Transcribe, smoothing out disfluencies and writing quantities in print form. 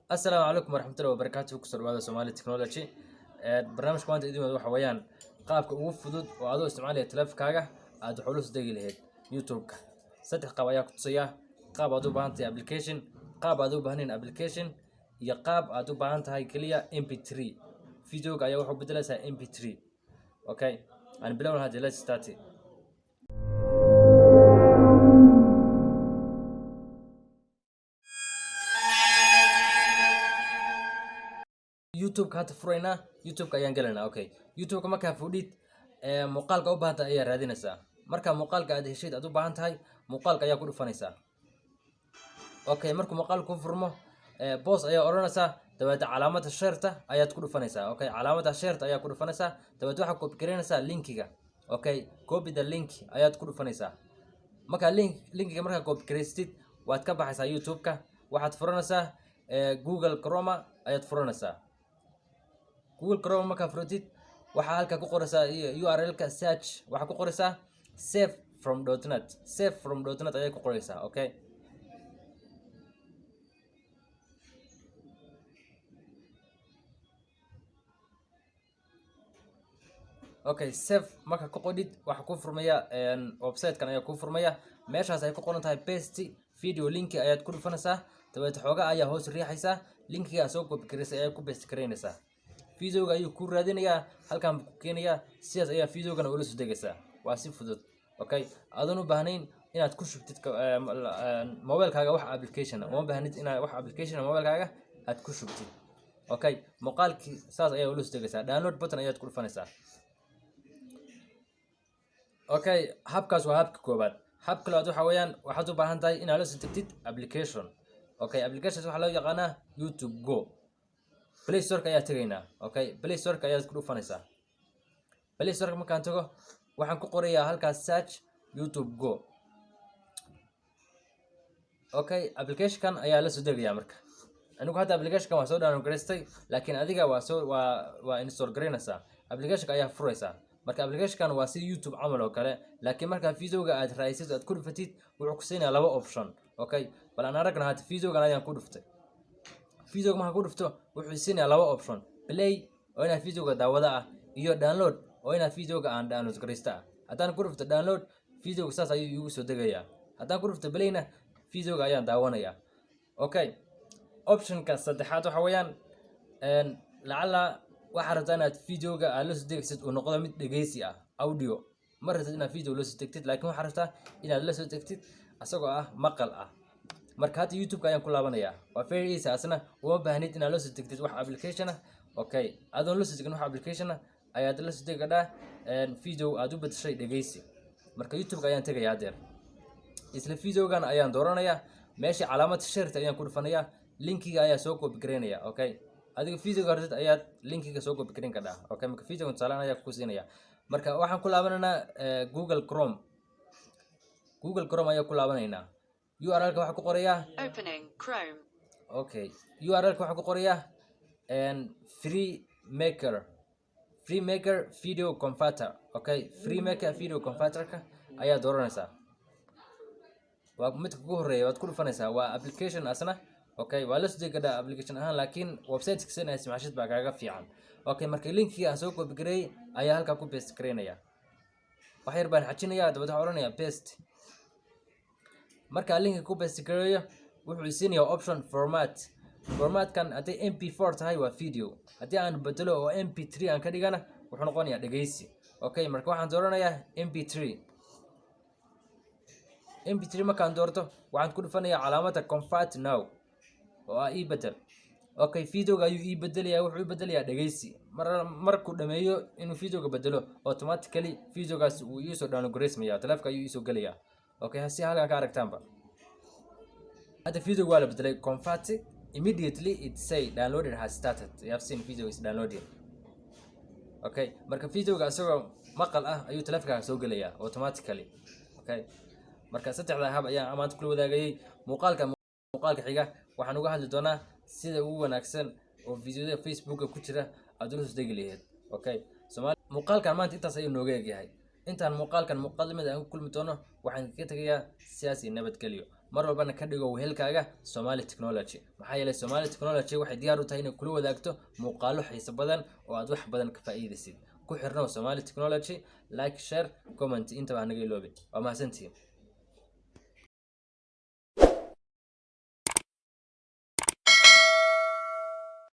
Asalaamu calaykum waraxmatullahi wabarakaatu. Kusoo dhawaada Somali Technology. Barnaamijka maanta idin wada waxa weeyaan qaabka ugu fudud oo adoo isticmaalaya taleefankaaga aad wax ula soo degi lahayd YouTube-ka. Saddex qaab ayaa ku tusaya: qaab aad u baahan tahay application, qaab aad u baahnayn application, iyo qaab aad u baahan tahay keliya MP3. Videoga ayaa wuxuu bedelaysaa MP3. Okay, aan bilowna hadda. Let's start it. YouTube-ka hadda furaynaa, YouTube-ka ayaan gelaynaa. Okay, YouTube-ka markaa fudhid, muuqaalka u baahan tahay ayaa raadinaysaa. Marka muuqaalka aad heshid aad u baahan tahay, muuqaalka ayaa ku dhufanaysaa. Okay, markuu muuqaalka ku furmo, pause ayaa odhanaysaa, dabeed calaamada share-ta ayaad ku dhufanaysaa. Okay, calaamada share-ta ayaa ku dhufanaysaa, dabeed waxaad copy gareynaysaa linkiga. Okay, copy the link ayaad ku dhufanaysaa. Markaa linkiga markaa copy garaystid, waad ka baxaysaa YouTube-ka, waxaad furanaysaa Google Chrome ayaad furanaysaa. Google Chrome markaa furatid, waxaa halka ku qoraysaa URL-ka search, waxaa ku qoraysaa save from .net, save from .net ayay ku qoraysaa. Okay, okay, save marka ku qodhid, waxaa kuu furmaya website-kan ayaa kuu furmaya. Meeshaas ay ku qoran tahay paste video linki ayaad ku dhufanaysaa, dabeet xoogaa ayaa hoos riixaysaa, linkiga soo copy garaysay ayaa ku paste garaynaysaa. Videoga ayuu ku raadinayaa, halkan buu ku keenayaa. Sidaas ayaa videogana ula soo degaysaa. Waa si fudud. Okay, adoon u baahnayn inaad ku shubtid mobilekaaga wax application ah. Uma baahnid inaad wax application ah mobilekaaga aad ku shubtid. Okay, muuqaalkii saas ayaa ula soo degaysaa. Download button ayaad ku dhufanaysaa. Okay, habkaas waa habka koowaad. Habka labaad waxa weeyaan waxaad u baahan tahay inaad la soo degtid application. Okay, applications waxaa loo yaqaanaa YouTube Go. Play Store-ka ayaa tegaynaa. Okay, Play Store-ka ayaad ku dhufanaysaa. Play Store-ka markaan tago, waxaan ku qorayaa halkaas search YouTube Go. Okay, application-kan ayaa la soo degayaa. Marka anigu hadda application-kan waa soo download garaystay, laakiin adiga waa install garaynaysaa, application-ka ayaa furaysaa. Marka application-kan waa si YouTube camal oo kale, laakiin marka videoga aad raadsid, aad ku dhufatid, wuxuu ku siinayaa laba option. Okay, bal aan aragna. Hadda videogan ayaan ku dhuftay. Videoga markaan ku dhufto, wuxuu siinayaa laba option: play oo inaad videoga daawada ah, iyo download oo inaad videoga aan download garaysta ah. Haddaan ku dhufto download, videoga saas ayuu iigu soo degayaa. Haddaan ku dhufto playna, videoga ayaan daawanayaa. Okay, optionka saddexaad waxa weeyaan lacala waxaad rabtaa inaad videoga aad la soo degsid uu noqdo mid dhegeysi ah, audio. Ma rabtid inaad video la soo degtid, laakiin waxaad rabtaa inaad la soo degtid asagoo ah maqal ah. Marka hadda YouTube-ka ayaan ku laabanayaa. Waa very easy, asna uma baahnid inaad la soo degtid wax application ah. Okay, adoon la soo degin wax application ah ayaad la soo degi kadhaa video aad u bedeshay dhegeysi. Marka YouTube-ka ayaan tegayaa haddeer, isla videogan ayaan dooranayaa, meesha calaamad share-ta ayaan ku dhufanayaa, linkiga ayaa soo copy garaynaya. Okay, adiga videoga hortid ayaad linkiga soo copy garayn kadhaa. Okay, marka videogan tusaalehan ayaa ku siinaya. Marka waxaan ku laabanaynaa Google Chrome. Google Chrome ayaa ku laabanaynaa. URL-ka waxaa ku qorayaa Opening Chrome. Okay, URL-ka waxaa ku qorayaa free maker, free maker video converter. Okay, free maker video converter-ka ayaa dooranaysaa. Waa midka ugu horeeya, waad ku dhufanaysaa. Waa application asna. Okay, waa la soo degi kadhaa application ahaan, laakiin website-kiisa inaad isticmaashid baa kaaga fiican. Okay, marka linkigii aan soo copy gareeyay ayaa halkaa ku paste gareynaya. Wax yar baan xajinayaa, dabeed waxaan odhanayaa paste. Markaa linka ku paste gareeyo, wuxuu siinayaa option format. Formatkan hadday MP4 tahay waa video, haddii aan bedelo oo MP3 aan ka dhigana, wuxuu noqonayaa dhegeysi. Okay, marka waxaan dooranayaa MP3. MP3 markaan doorto, waxaan ku dhufanayaa calaamada convert now oo ah ii bedel. Okay, videoga ayuu ii bedelayaa, wuxuu ii bedelayaa dhegeysi. Markuu dhameeyo inuu videoga bedelo, automatically videogaas wuu iisoo download gareysmaya, taleefka ayuu iisoo gelayaa. Okay, si halkan ka aragtaanba, hadda videoga waa la bedelay. Convert immediately, it say downloaded has started. You have seen, video is downloading. Okay, marka videoga isagoo maqal ah ayuu taleefankaaga soo gelayaa automatically. Okay, marka saddexda hab ayaan maanta kula wadaagayay. Muuqaalka xiga waxaan uga hadli doonaa sida ugu wanaagsan oo videoyada Facebooka ku jira aad ula soo degi lahayd. Okay, Soomaali, muuqaalkan maanta intaas ayuu nooga egyahay. Intaan muuqaalkan muuqaal lamid aan ku kulmi doono, waxaan kaga tegayaa sidaas iyo nabadgelyo. Mar walbana ka dhigo wehelkaaga Somali Technology, maxaa yeelay Somali Technology waxay diyaar u tahay inay kula wadaagto muuqaalo xiiso badan oo aad wax badan ka faa'iidaysid. Ku xirnow Somali Technology. Like, share, comment intaba hanaga iloobin. Waa mahadsantihiin.